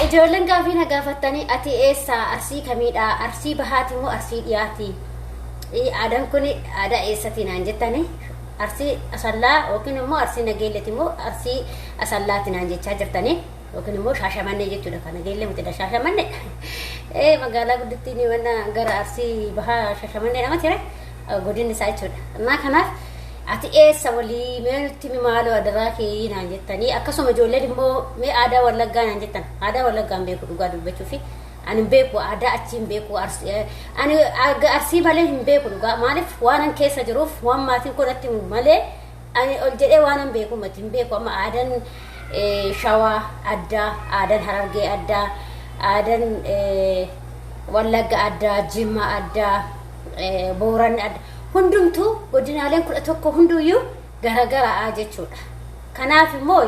Ijoolleen gaafii na gaafattanii, ati eessa, Arsii kamiidha, Arsii bahaati moo Arsii dhiyaati, aadaan kun aadaa eessatii naan jettanii, Arsii Asallaa yookiin immoo Arsii Nageelleeti immoo Arsii Asallaati naan jechaa jirtanii, yookiin immoo Shaashamannee jechuudha. Kan Nageellee miti, Shaashamannee. Magaalaa guddittiin mana gara Arsii bahaa Shaashamannee nama ture godinni isaa jechuudha. Innaa kanaaf ati eessa walii mee nutti maaloo adaraa kee naan jettanii, akkasuma ijoolleen immoo mee aadaa Wallaggaa naan jettan. Aadaa Wallaggaa hin beeku, dhugaa dubbachuu fi ani hin beeku, aadaa achi hin beeku. Ani Arsii malee hin beeku dhugaa. Maaliif? Waan an keessa jiruuf, waan maatiin koo natti himu malee ani ol jedhee waan an beeku mati hin beeku. Amma aadaan Shawaa addaa, aadaan Harargee addaa, aadaan Wallagga addaa, Jimma addaa, Booranni adda, hundumtuu godinaaleen 11 hunduyyuu garagaraa jechuudha. Kanaaf immoo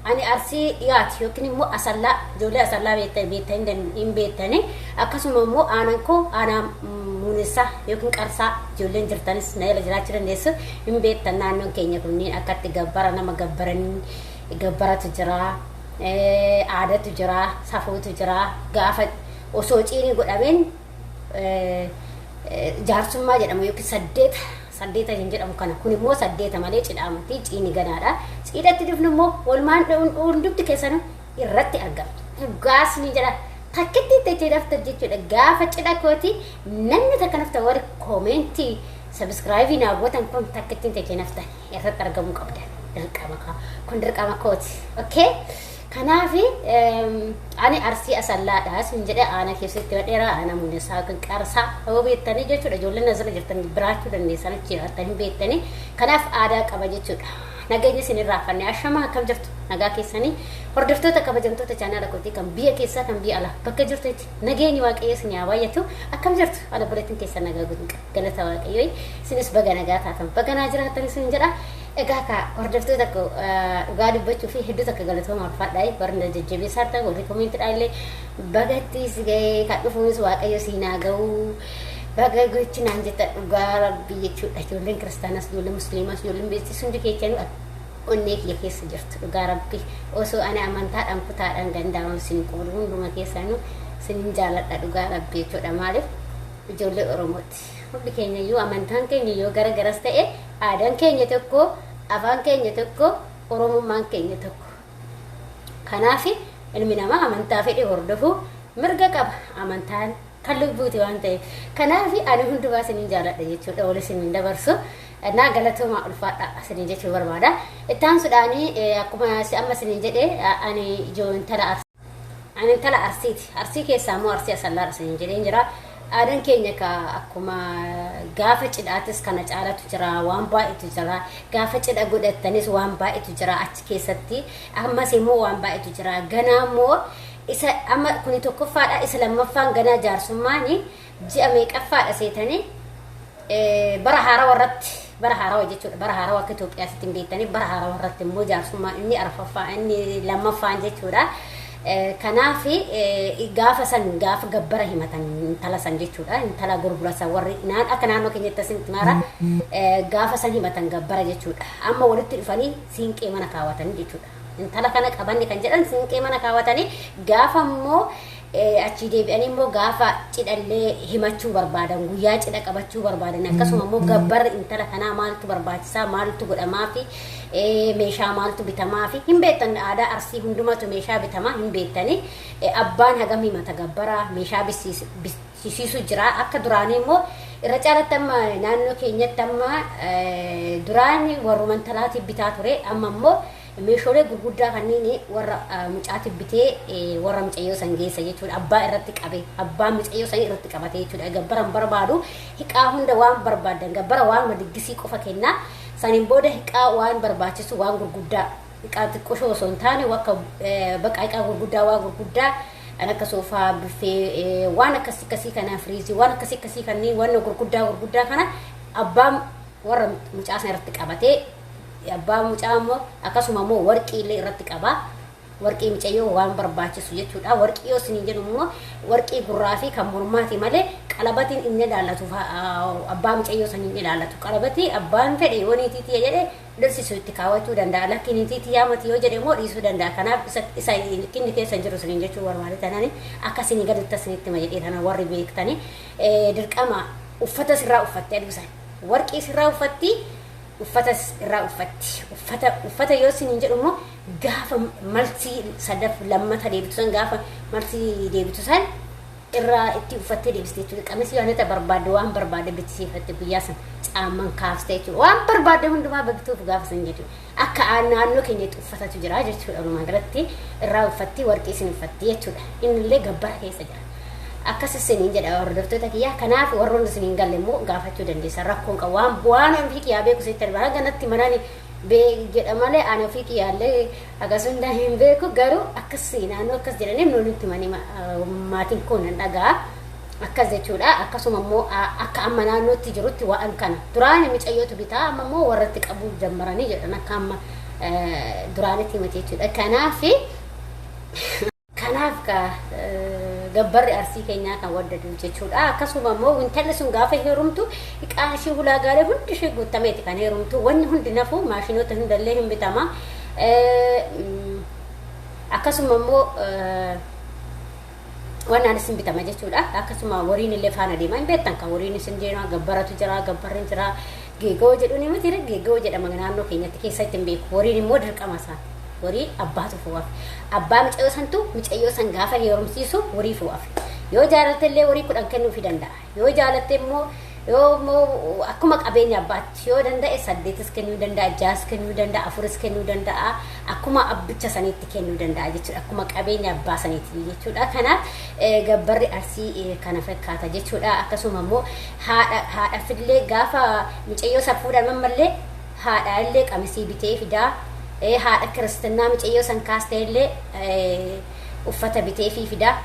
ani Arsii dhiyaati yookiin immoo Asallaa, ijoollee Asallaa beektan hin beektanii. Akkasuma immoo aanaan koo aanaa Muunessaa yookiin Qarsaa, ijoolleen jirtanis na jala jiraachuu dandeessu, hin beektan. Naannoon keenya kunniin akkatti gabbara nama gabbaranii, gabbaratu jira, aadatu jira, safuutu jira. Gaafa osoo ciinii godhameen jaarsummaa jedhamu yookiin saddeeta saddeeta hin jedhamu kana. Kun immoo saddeeta malee cidhaa miti, ciini ganaadha. Cidhatti dhufnu immoo walumaan hundumti keessanuu irratti argamtu. Dhugaas ni jedha. Takkitti itti daftan jechuudha. Gaafa cidha kooti namni takka nafta, warri comment, subscribe naa gootan kun takkitti itti naftan irratti argamuu qabdan. Dirqama kun dirqama kooti. Okay? Kanaaf ani Arsii Asallaadha sin jedhe, aana keessatti badheera, aana Muunessaa yookiin Qarsaa yoo beektanii jechuudha. Ijoolleen asirra jirtan biraachuu dandeessan, achi jiraattan hin beektanii. Kanaaf aadaa qaba jechuudha. Nageenya isin irraa fanne ashamaa, akkam jirtu, nagaa keessanii? Hordoftoota kabajamtoota chaanaala kootii kan biyya keessaa kan biyya alaa bakka jirtutti nageenyi Waaqayyo isin haa baay'atu. Akkam jirtu? Ana buleetiin keessan nagaa guutuu galata Waaqayyo, isinis baga nagaa taatan, baga naa jiraattan isin jedha. Egaa ka hordoftoota koo, dhugaa dubbachuu fi hedduu takka galatooma, ulfaadhaa. Warri na jajjabeessaa ta'an, warri commentiidhaa illee bagatti si ga'ee, kan dhufuunis Waaqayyo siin haa ga'uu, baga gochi naan jetta, dhugaa Rabbii jechuudha. Ijoolleen kiristaanas, ijoolleen musliimas, ijoolleen beektis hundi keessanuu onnee kiyya keessa jirtu. Dhugaa Rabbii, osoo ani amantaadhaan, kutaadhaan, gandaan sin qoodu, hunduma keessanuu sinin jaaladha, dhugaa Rabbii jechuudha. Maaliif? Ijoollee Oromooti hundi keenya iyyuu. Amantaan keenya yoo gara garas ta'e, aadaan keenya tokko, afaan keenya tokko, Oromummaan keenya tokko. Kanaaf ilmi namaa amantaa fedhe hordofuu mirga qaba, amantaan kan lubbuuti waan ta'eef. Kanaaf ani hundumaa isinin jaaladha jechuudha, wal isinin dabarsu. Naa galatoomaa, ulfaadha isinin jechuu barbaada. Itti aansuudhaani akkuma amma isinin jedhe, ani intala Arsii, ani intala Arsiiti. Arsii keessaa immoo Arsii Asallaadha isinin jedheen jira. Aadaan keenya ka akkuma gaafa cidhaatis kana caalatu jira, waan baay'eetu jira. Gaafa cidha godhattanis waan baay'eetu jira achi keessatti. Ammas immoo waan baay'eetu jira. Ganaa immoo isa amma kuni tokkoffaadha. Isa lammaffaan ganaa jaarsummaani ji'a meeqaffaadha seetanii? Bara haarawaa irratti, bara haarawaa jechuudha. Bara haarawaa akka Itoophiyaatti hin beektanii, bara haarawaa irratti immoo jaarsummaan inni arfaffaa, inni lammaffaan jechuudha. Kanaaf gaafa san gaafa gabbara himatan intala san jechuudha. Intala gurgura san warri naan akka naannoo keenyatti asitti mara gaafa san himatan gabbara jechuudha. Amma walitti dhufanii siinqee mana kaawwatanii jechuudha. Intala kana qabanne kan jedhan siinqee mana kaawwatanii, gaafa immoo achii deebi'anii immoo gaafa cidhallee himachuu barbaadan, guyyaa cidha qabachuu barbaadan, akkasuma immoo gabbarri intala kanaa maaltu barbaachisaa, maaltu godhamaa fi meeshaa maaltu bitamaa fi hin beektan. Aadaa Arsii hundumatu meeshaa bitamaa hin beektanii. Abbaan hagam himata gabbara, meeshaa bisiisu jira. Akka duraanii immoo irra caalatti amma naannoo keenyatti amma duraan warruma intalaatiif bitaa ture, amma immoo meeshaalee gurguddaa kanneen warra mucaatiif bitee warra mucayyoo san geessa jechuudha. Abbaa irratti qabe, abbaan mucayyoo san irratti qabate jechuudha. Gabbara hin barbaadu, hiqaa hunda waan barbaadan gabbara waanuma diggisii qofa kenna. Saniin booda hiqaa waan barbaachisu, waan gurguddaa, hiqaa xiqqoshoo osoo hin taane, bakka baqa hiqaa gurguddaa, waan gurguddaa kan akka soofaa, buffee, waan akkasii akkasii kana, firiizii, waan akkasii akkasii kanneen waan gurguddaa gurguddaa kana abbaan warra mucaa sana irratti qabatee, abbaa mucaa immoo akkasuma immoo warqii illee irratti qaba. Warqii mucayyoo waan barbaachisu jechuudha. Warqii yoo isiniin jedhu immoo warqii gurraa fi kan mormaati malee qalabatiin inni ilaallatu abbaa mucayyoo san hin ilaallatu. Qalabatii abbaan fedhe yoo niitii tiyya jedhe dhirsisu itti kaawwachuu danda'a. Lakki niitii tiyyaa mati yoo jedhe immoo dhiisuu danda'a. Kanaaf isa inni keessa hin jiru isiniin jechuu barbaade tanani akka isinii gaditti isinitti hima jedhee tana warri beektani dirqama uffata sirraa uffatte aduu san warqii sirraa uffatti uffata irraa uffatti. Uffata yoo isiniin jedhu immoo gaafa malsii sadaf lammata deebitu san gaafa malsii deebitu san irraa itti uffattee deebiste jechuudha. Qamisii waan ta'e barbaadde waan barbaadde bittisiifatte guyyaa san caamman kaaftee jechuudha. Waan barbaadde hundumaa bituuf gaafa san jechuudha. Akka naannoo keenyatti uffatatu jira jechuudha. Walumaa galatti irraa uffatti warqii isin uffatti jechuudha. Innillee gabbara keessa jira. Akkas isiniin jedha hordoftoota kiyyaa. Kanaaf warroonni isin hin galle immoo gaafachuu dandeessan rakkoon qabu. Waan ofii kiyyaa beeku sitti argaa ganatti manaan jedha malee ani ofii kiyyaallee akkas hunda hin beeku garuu akkas naannoo akkas jedhanii nuti manii maatiin kun nan dhagaa. Akkas jechuudha. Akkasuma immoo akka amma naannootti jirutti waan kana duraan mucayyootu bitaa amma immoo warratti qabuu jammaranii jedhan akka amma duraanitti himate jechuudha. Kanaaf gabbarri Arsii keenyaa kan waddadu jechuudha. Akkasuma immoo intalli sun gaafa heerumtu iqaan ishee ulaagaalee hundi ishee guutameeti kan heerumtu. Wanni hundi nafu maashinoota hundallee hin bitama. Akkasuma immoo waan isin bitama jechuudha. Akkasuma wariin illee faana deema hin beektan kan wariin isin deema gabbaratu jira gabbarri jira geegoo jedhu ni miti geegoo jedhama naannoo keenyatti keessatti hin beeku. Wariin immoo dirqama isaa. Horii abbaatu fu'aaf. Abbaa mucayyoo santu mucayyoo san gaafa heerumsiisu horii fu'aaf. Yoo jaalatte illee horii 10 kennuufii danda'a. Yoo jaalatte immoo yoo immoo akkuma qabeenya abbaatti yoo danda'e 8 kennuu danda'a, 6 kennuu danda'a, 4 kennuu danda'a. Akkuma abbicha saniitti kennuu danda'a jechuudha. Akkuma qabeenya abbaa saniitti jechuudha. Kanaaf gabbarri Arsii kana fakkaata jechuudha. Akkasuma immoo haadha fillee gaafa mucayyoo san fuudhan ammallee haadha illee qamisii bitee fidaa. Haadha kiristinnaa mucayyoo san kaastee illee uffata bitee fi fidaa.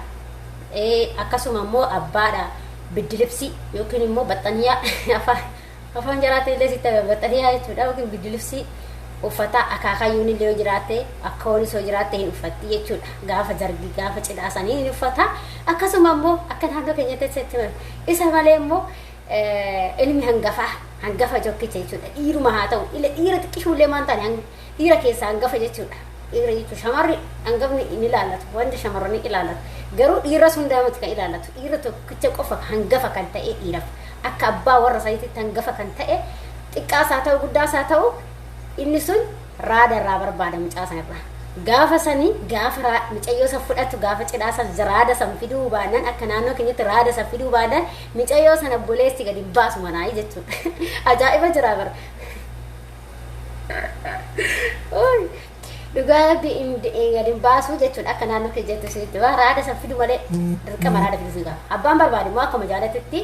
Akkasuma immoo abbaadha biddilibsii yookiin immoo baxxaniyaa afaan jaraatti illee sitti baxxaniyaa jechuudha yookiin biddilibsii uffata akaakayyuun illee yoo jiraatte akka oonis yoo jiraatte hin uffatti jechuudha. Gaafa jargi gaafa cidhaa sanii hin uffata. Akkasuma immoo akka naannoo keenyatti isa malee immoo ilmi hangafaa hangafa jokkicha jechuudha. Dhiiruma haa ta'u dhiira xiqqishuullee maan taane dhiira keessaa hangafa jechuudha. Dhiira jechuun shamarri hangafni ni ilaallatu wanti shamarrani ilaallatu garuu dhiira sun miti kan ilaallatu dhiira tokkicha qofa hangafa kan ta'e dhiiraaf akka abbaa warra saniitti hangafa kan ta'e xiqqaas haa ta'u guddaas haa ta'u inni sun raada irraa barbaada mucaa sanarraa. Gaafa sanii gaafa mucayyoo san fudhatu gaafa cidhaa san raada san fiduu baannaan akka naannoo keenyatti raada san fiduu baannaan mucayyoo sana obboleessi gadi baasu manaa jechuudha. Ajaa'iba jira bara. Dhugaa rabbi gadi baasuu jechuudha akka naannoo keenyatti isinitti raada san fidu malee dirqama raada fiduu qaba. Abbaan barbaade immoo akkuma jaalatetti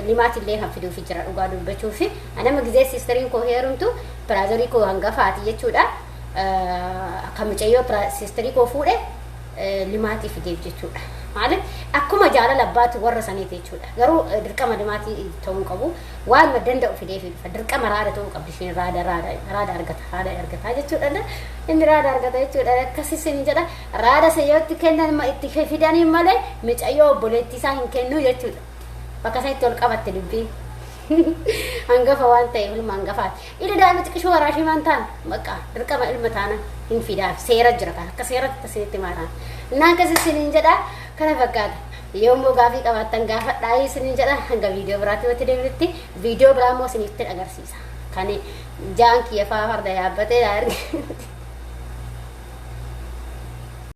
limaatillee kan fiduufi jira dhugaa dubbachuufi. Anama gizee sisteriin koo heerumtu brotherii koo hangafaati jechuudha. Akka mucayyoo sisterii koo fuudhe limaatii fideef jechuudha. Maaliif akkuma jaalala abbaatti warra saniiti jechuudha. Garuu dirqama limaatii ta'uu qabu. Waan danda'u fideef dhufa. Dirqama raada ta'uu qabdi isheen raada raada raada argata raada argata jechuudha. Inni raada argata jechuudha. Akkasis ni jedha raada sayyootti kennan itti fidanii malee mucayyoo obboleettii isaa hin kennu jechuudha. Bakka isaa itti ol qabatte dubbiin. Hangafa waan ta'eef ilma hangafaati. Ilma daa'ima xiqqishuu waraashii waan ta'an bakka dirqama ilma taana hin fidaaf seera jira kan akka seeratti isinitti maaraan. Innaan akkas isiniin jedha kana fakkaata. Yommuu gaafii qabaattan gaafadhaa isiniin jedha hanga viidiyoo biraatti watti deebinutti viidiyoo biraa immoo isinitti agarsiisa. Kan jaan kiyya fa'aa farda yaabbatee arge.